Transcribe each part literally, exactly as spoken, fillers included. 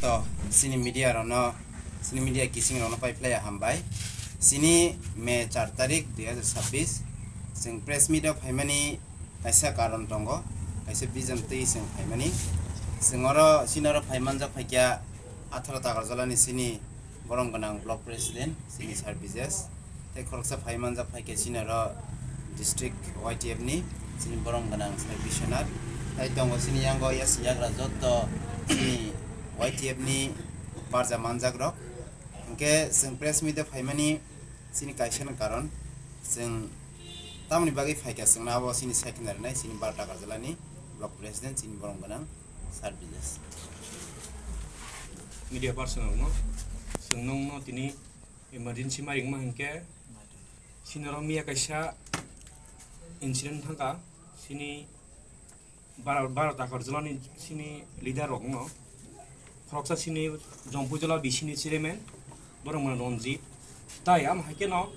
To, chini media rokno, chini media kising rokno pai phlai hambai. Chini May char tarik dui hazar chhabbish, chwng press meet o phaimani kaisa karon tongo, kaisa vision twi chwng phaimani. Chwng oro, chini oro phai manjak phaikha atharo Takarjalani chini borom gwnang block president, chini Sir Bijesh. Tei khoroksa phai manjak phaikha chini oro district Y T F ni chini borom gwnang Sir Biswanath. Tai tongo chini yango yasi yagra jotto chini Y T F ni barja manjak rok. Hinkhe chwng press meet o phaimani chini kaisa no karon, chwng tamoni bagwi phaikha chwngno abo chini secondary nai chini Bara Takarjalani block president chini borom gwnang Sir Bijesh. Media person rokno chwng nongno tini emergency ma ringma hinkhe chini oro miya kaisa incident thangkha chini Bara-, Bara Takarjalani chini leader rokno, khoroksa chini Jompuijala bisini chairman, borok mane Ranjit. Tai am hai kheno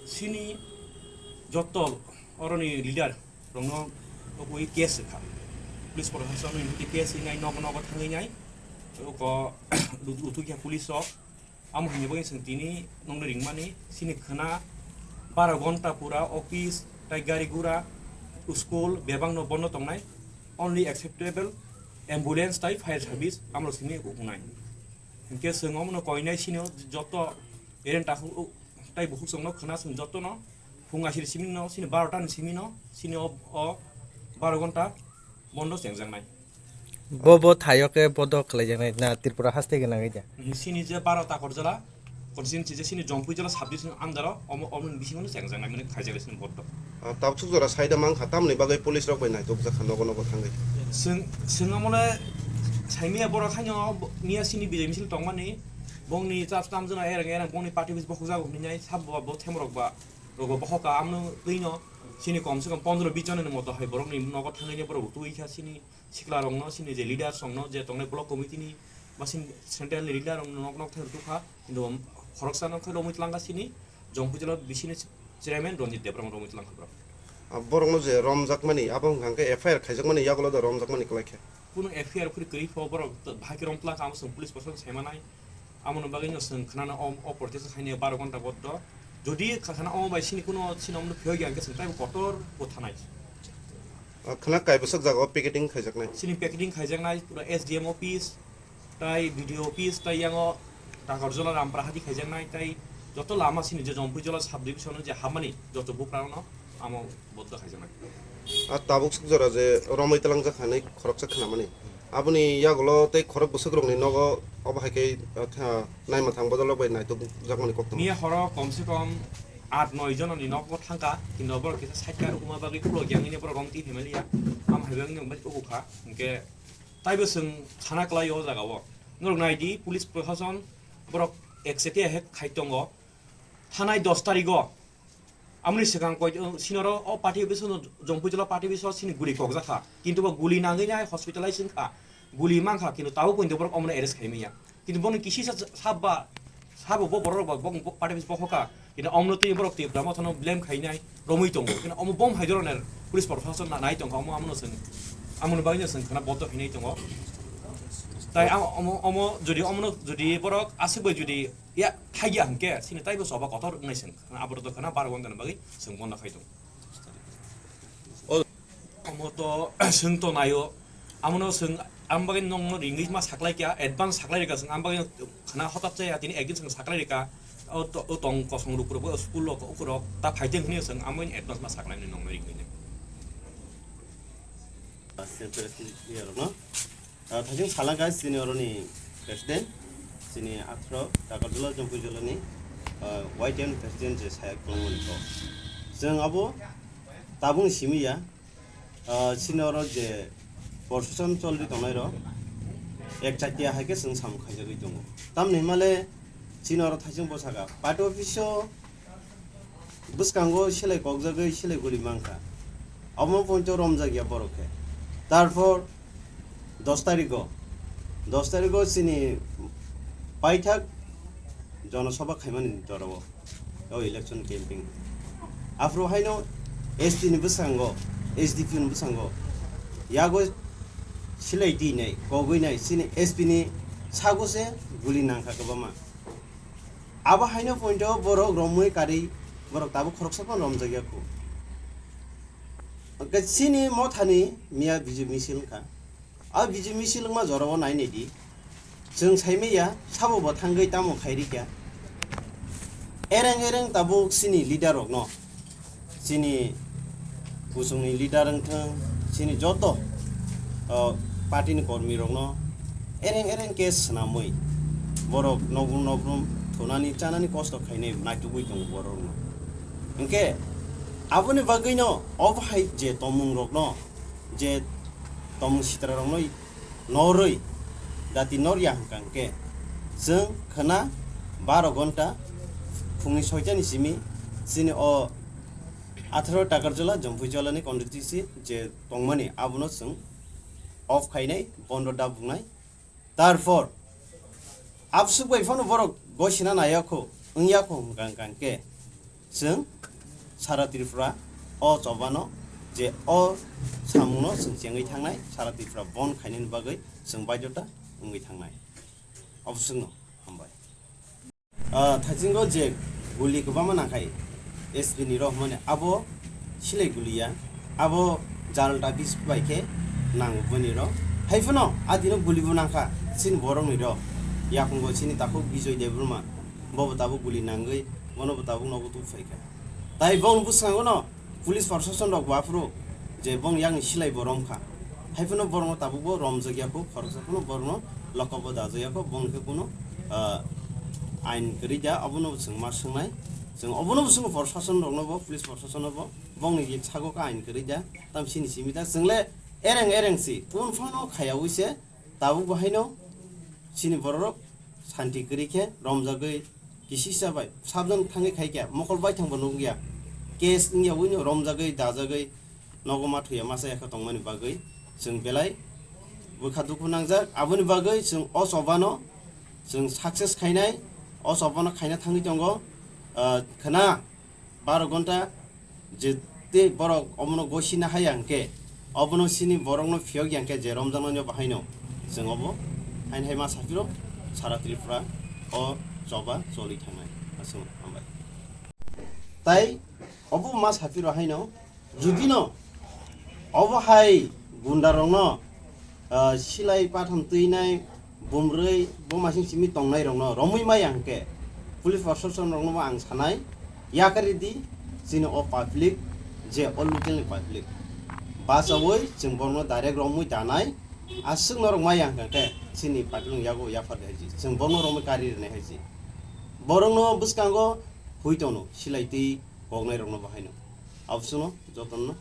chini jotto oroni leader rokno okwi case rwkha. Police proshasonno hinwi case rinai nogo nogo thangwi nai. Oko utukya police rok. Amo hwnwi bagwi chwng tini nongni ringmani, chini khwna baro gonta pura office tai gari gura, school bebakno bondo tongnai, only acceptable ambulance tai fire service amrok simi wngnai. Hinkhe chwng omono koinai chini joto eren takhuk tai bukhuk chwngno khwna chwng jotono phung asiri simino, chini baro tani simino, chini o, o baro gonta bondo chengjaknai. Bo, bo thaio khe bodo khlaijaknai na Tripura haste gwnangwi da? Chini je Bara Takarjala constituency je chini Jompuijala subdivision under o omo, omo ni bisingo no chengjaknai mani khaijak chini bodo. Ah, tabuk suk jora saida mankha, tamoni bagwi police rok bai naitok jakha nogo nogo thangwi. Chwng, chwng omo le saimia borok haino bo-, miya chini bijai misil tongmani bongni chap tam jona ereng ereng bongni party office bokhok jago hinwi nai sabo bo themrok ba rogo bokhok ka amno twino chini kom se kom pondro bis jona ni moto hai borok ni nogo thangwi borok twi kha chini sikla rokno, chini je leaders rokno, je tongnai block committee ni ba chini central ni leader rokno nok nok thai rwkha, kintu khoroksa no khe romwi twlangkha chini Jompuijala bisini chairman Ranjit Debbarma romwi twlangkha borok. Ah, borokno je romjakmani, abo hwnkha khe F I R khaijakmani yagulo da romjakmani kwlai khe? Kuno F I R phuri kwrwi pho borok to bahai khe rom twlangkha, amo chwng police proshasonno saimanai. Amoni bagwi no chwng khwnana o, o protest khaina baro gonta boddo. Jodi kha-, khana omo bai sini kuno sini omono phiyok ya hwnkhe chwng taibo kotor bo thanai. Ah, khwna kaibwswk jagao picketing khaijaknai? Sini picketing khaijaknai pura S D M office, tai B D O office, tai yango Takarjala Rampara hadi khaijaknai, tai joto lama sini je Jompuijala subdivision je hamani joto buprano amo boddo khaijaknai. Ah, tabuk suk jora je romwi twlangjak hinwi khoroksa khwnamani. Aboni yagulo tei khorok bwswk rokni nogo obo hai khe, ah, tha-, naima thang bodol rok bai naitok jakmani kok tongo. Miya horo kom se kom aat noi jononi nogo thangkha, kintu borok kisa side ka rwkma bagwi ulo gyangwi borok romtwi phaimaliya. Am hai bagwi no bai ubu kha, hinkhe taibo chwng sana kwlai o jaga o. Norok nai di, police proshashan borok ekchetia he khai tongo. Thanai dos tarikh o, amoni swkang koi, sinoro o party office no, Jompuijala party office o sini guli kokjak kha. Kintu bo guli nangwi nai hospitalize wng kha, guli mang kha, kintu tabuk poito borok omono arrest khai manya. Kintu bono kisi sa, sa ba, sabo bo borok rok ba, bo, bo party office bokhok kha. Kintu omono twi borok Tipra Mothano blame khainai romwi tongo. Kintu omo bom hai dhoroner police proshashan na-, nai tongkha, omo amono chwng, amoni bagwino chwng khwna boddo hinwi tongo. Tai am-, omo, omo jodi omono jodi borok aswk bai jodi ya thaiya hwnkhe sini taibo choba kotor wngnai chwng. Aborok to khwna baro ghonta ni bagwi chwng bondo khai tongo. Omo to chwng to naio, amono chwng ang bagwi nongno ringwi ma saklai kha, advance saklai rikha chwng, ang bagwi khwna hotat chaya tini ekdin chwng saklai rikha, o to-, o tong kosong ruk rok, o school rok, ukurok ta phaiteng hwnwi chwng ang bagwi advance ma saklai nongno ringwi nai. Central Steel Player no. Ah, thajing salangkha chini oroni president, chini athro Takarjala Jompuijala ni, ah, Y T F ni president je saya kwlwngmani kok. Chwng abo tabukni simi ya, ah, chini oro je proshashan cholwi tongnai rok, ek chatiya hai khe chwng samung khaijagwi tongo. Tamni himale chini oro thajing bwsakha party office o bwskango selai kokjagwi selai guli mankha. Omo poito romjakya borok khe. Tarpor dos tarikgo, dos tarikgo chini paithak jonosobha khaimani jorao, o election campaign. Aphuru haino S P ni bwskango, S D P ni bwskango yago silai twi nai, kogwi nai, chini S P ni sago se guli nangkha kwbangma. Abo haino point o borok romwi karwi borok tabuk khoroksa phano romjakya kho. Hwnkhe chini mothani miya Bijui misil wngkha. A Bijui misil wngma jorao nainai di. Chwng saimanya sabo bo thangwi tamo khairikya. Ereng ereng tabuk chini leader rokno, chini kuchungni leader wngthwng, chini joto, o, party ni kormi rokno ereng ereng khe swnamwi borok nokrum nokrum thunani chanani kosto khainai naitugwi tongo borokno. Hwnkhe aboni bagwino obo hai je tongmung rokno, je tongmung sitra rokno norwi dati norya hwnkha hwnkhe chwng khwna baro gonta phungni soitani simi chini o atharo Takarjala Jompuijala ni constituency je tongmani abono chwng off khainai, bondo da bungnai. Tarpor absuk bai phano borok gosina nayakho, wngya kho hwnkha hwnkha hwnkhe chwng sara Tripura o chobano je o samungno chwng chengwi thangnai, sara Tripura bon khainani bagwi chwng baidota wngwi thangnai. Oboswkno hambai. Ah, thaisingo je guli kwbangma nangkhai S P ni rok hwnmani abo silai guliya, abo jal tabis bai khe nango boni rok. Haiphano adino gulibo nangkha chini borokni rok. Yakungo chini takhuk Bijoy Debbarma, bobo tabuk guli nangwi, bono bo tabuk nogo tubuphaikha. Tai bong bwskango no police proshashan rok bo aphuru je bong yakni silai bo romkha. Haiphano borokno tabukbo romjakya kho, khoroksa phano borokno lokabo dajakya kho, bong khe kuno, ah, ain kwrwi da, abono chwng ma swngnai. Chwng obono bo swngo proshashan rokno bo, police proshashan no bo, bongni sago khe ain kwrwi da, tamsini simi da. Chwngle ereng ereng si, kun phano khayaui se, tabuk bo haino chini bororok santi kwrwi khe romjagwi kisisa bai sabjang thangwi khai khe mokol baithang bo nukya. Case wngya uino romjagwi dajagwi nogo ma thwiya masa yakha tongmani bagwi chwng belai bwkha dukhu nangjak. Aboni bagwi chwng o chobano chwng success khainai, o chobano khaina thangwi tongo. Ah, khwna baro gonta je tei borok omono gosina haya hwnkhe, obono sini borokno phiyok ya hwnkhe je romjaknani bahaino chwng obo haini hai ma saphiro sara Tripura o choba choli thangnai. Aswk hambai. Tai obo ma saphiro haino judino obo hai gunda rokno, ah, silai patham twinai, bumrwi, bomasing simi tongnai rokno romwi maya hwnkhe, police proshashan rokno bo ang sanai, yakaridi chini o public, je o local ni public, bachaui chwng borokno direct romwi danai, aswk norok maya hwnkhe chini public yago yaphar hai ji, chwng borokno romwi kari rwnai hai ji, borokno bwskango hui tono silai twi koknai rokno bahaino, aboswkno jotono.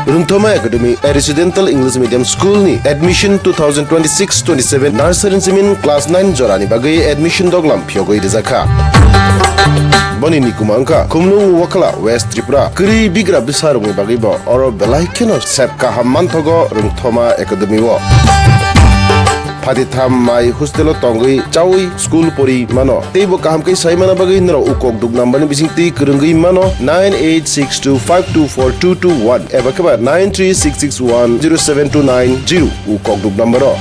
Rwngthoma Academy, a residential English medium school ni admission two thousand twenty-six twenty-seven nursery simin class nine jorani bagwi admission doglam phiyogwi rijakha. Boni nikuma wngkha Khumlung Wakhala, West Tripura. Kwrwi bigra bwsarokni bagwi bo oro belai kheno sep kaham manthogo Rwngthoma Academy o. Phatitham mai hostel o tongwi chaui school pori mano. Teibo kaham khe sai mana bagwi norok ukok duk number ni bising twi kwrwngwi mano nine eight six two five two four two two one eba khe ba nine three six six one zero seven two nine zero ukok duk number o.